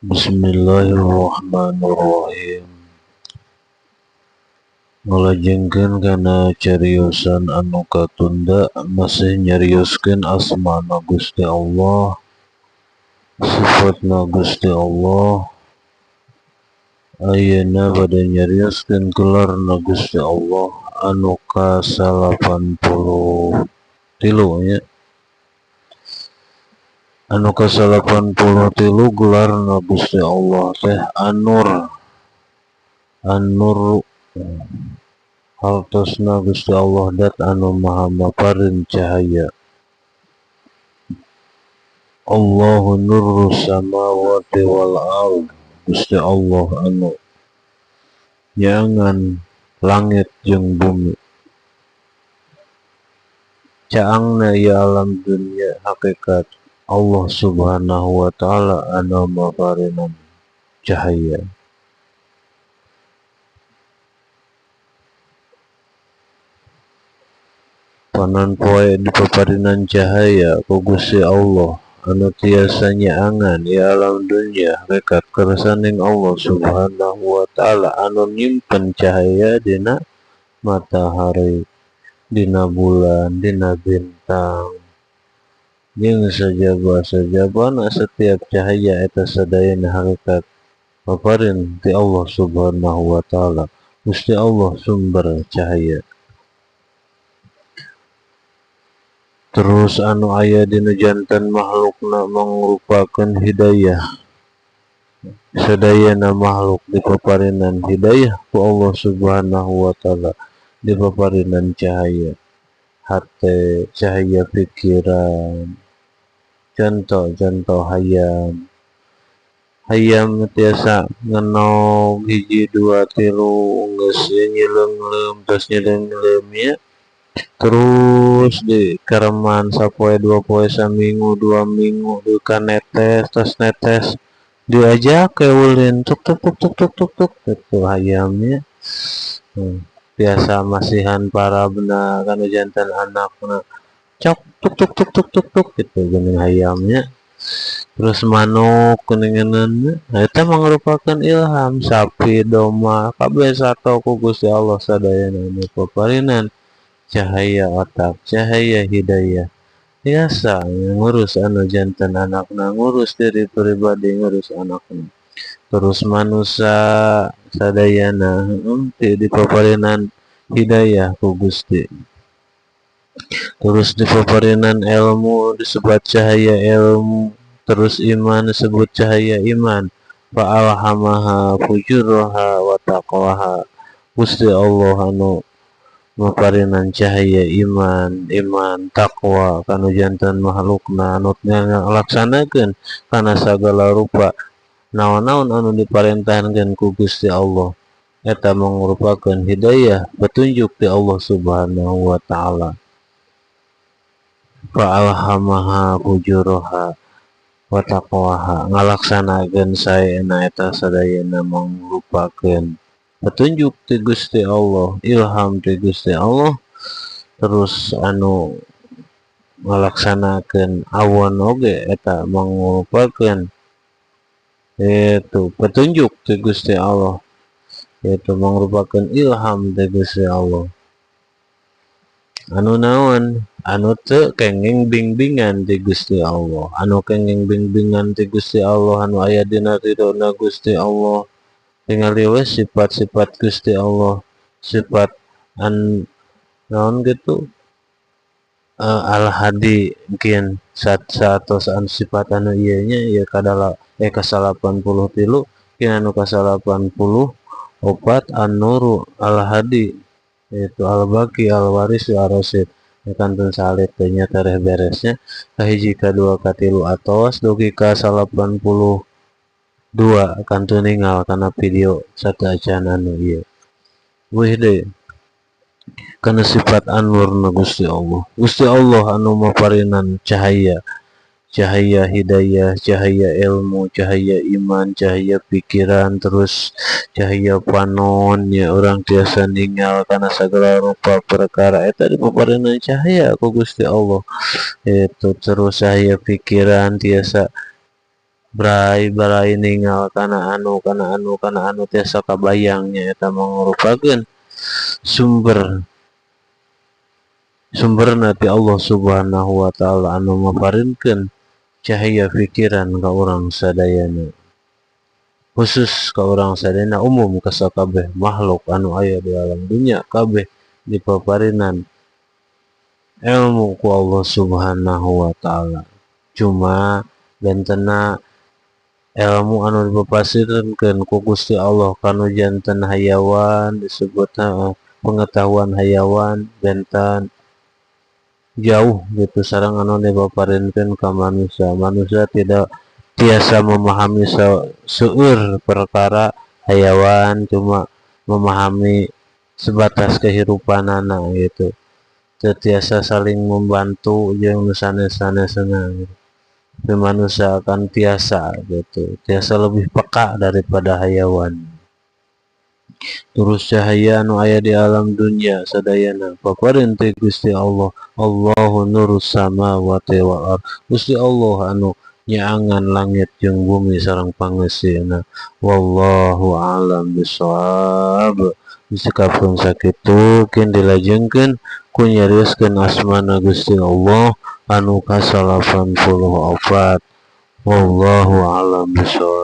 Bismillahirrahmanirrahim. Ngalajengkeun kana cariosan anu katunda, masih nyarioskeun asmana Gusti Allah, sifatna Gusti Allah. Ayeuna bade nyarioskeun gelarna Gusti Allah anu ka-83 nya. Anu ka-83 gelarna Gusti Allah teh An-Nur. An-Nur hartosna Gusti Allah dat anu maha maparin cahaya. Allahu nurus samawati wal ard. Gusti Allah anu nyangan langit jeung bumi. Caangna ieu alam dunya hakikat Allah Subhanahu wa ta'ala anu maparinan cahaya. Panon poe dipaparinan cahaya ku Gusti Allah anu tiasa nyaangan ieu alam dunya hakikat kersaning Allah Subhanahu wa ta'ala anu nyimpen cahaya dina matahari, dina bulan, dina bintang, jeung sajaba-sajabana setiap cahaya eta sadayana hakikat paparin ti Allah Subhanahu wa ta'ala. Gusti Allah sumber cahaya. Terus anu aya dina janten makhlukna mangrupakeun hidayah. Sadayana makhluk dipaparinan hidayah ku Allah Subhanahu wa ta'ala, dipaparinan cahaya hate, cahaya pikiran. Contoh-contoh hayam. Hayam tiasa ngenog hiji dua tilu geus nyileungleum, tos nyileungleum nya. Terus di kareman sapoe dua poe saminggu 2 minggu duka netes, tos netes diajak ke ulin tuk tuk tuk tuk tuk tuk tuk gitu hayamnya. Biasa masihan parabna kanu janten anakna cok tuk tuk tuk tuk tuk tuk gitu geuning hayamnya. Terus manuk geuningan, nah eta mangrupakeun ilham. Sapi, domba, kabeh sato ku Gusti Allah sadayana anu paparinan cahaya otak, cahaya hidayah. Biasa ngurus anu janten anakna, ngurus diri pribadi, ngurus anakna. Terus manusia sadayana dipaparinan hidayah ku Gusti. Terus dipaparinan ilmu disebut cahaya ilmu, terus iman disebut cahaya iman. Fa'alhamaha fujuraha wa taqwaha. Gusti Allah anu maparinan cahaya iman, iman takwa kanu janten makhlukna anu ngalaksanakeun kana sagala rupa naon-naon anu diparentahkeun ku Gusti Allah. Eta mangrupakeun hidayah petunjuk ti Allah Subhanahu wa ta'ala. Fa'alhamaha fujuraha wa taqwaha, ngalaksanakeun saena eta sadayana mangrupakeun petunjuk ti Gusti Allah, ilham ti Gusti Allah. Terus anu ngalaksanakeun awon oge eta mangrupakeun itu petunjuk ti Gusti Allah, yaitu mangrupakeun ilham ti Gusti Allah. Anu naon? Anu teu kenging bimbingan ti Gusti Allah, anu kenging bimbingan ti Gusti Allah, anu aya dina ridona Gusti Allah. Tingali we sifat-sifat Gusti Allah, sifat an naon gitu, al-hadi mungkin saat an sifat anu ieu nya, ieu kadala ka-83 kin anu ka-84 an-nuru al-hadi, yaitu al-baqi al-waris al-rasid. Kantun salit teh nya tareh beresnya kahiji kadua katilu atos dugi ka 82 kantun ningal kana video sateuacan anu ieu. Wih deui kana sifat an-nurna Gusti Allah. Gusti Allah anu maparinan cahaya, cahaya hidayah, cahaya ilmu, cahaya iman, cahaya pikiran, terus cahaya panon nya urang tiasa ningal kana sagala rupa perkara eta dipaparinan cahaya ku Gusti Allah. Itu terus cahaya pikiran tiasa Bray-bray ningal kana anu kana anu kana anu tiasa kabayang nyaeta mangrupakeun sumber sumberna ti Allah Subhanahu wa taala anu maparinkeun cahaya pikiran ka urang sadayana, khusus ka urang sadayana, umum ka sakabeh makhluk anu aya di alam dunya, kabeh dipaparinan ilmu ku Allah Subhanahu wa taala. Cuma bentena ilmu anu dipapasirkeun ku Gusti Allah kanu janten hayawan disebut pengetahuan hayawan benten jauh gitu sareng anu dipaparinkeun ka manusia. Manusia tidak tiasa memahami seueur perkara hayawan, cuma memahami sebatas kehirupanana gitu, teu tiasa saling membantu jeung nu sanes-sanesna gitu. Tapi manusia akan tiasa gitu, tiasa lebih peka daripada hayawan. Terus cahaya anu aya di alam dunya sadayana paparin ti Gusti Allah. Allahu nurus samawati wal ard. Gusti Allah anu nyaangan langit jeung bumi sareng pangeusina. Wallahu a'lam bishawab. Disekapeun sakitu kin dilajengkeun ku nyarioskeun asmana Gusti Allah anu ka-84. Wallahu a'lam bishawab.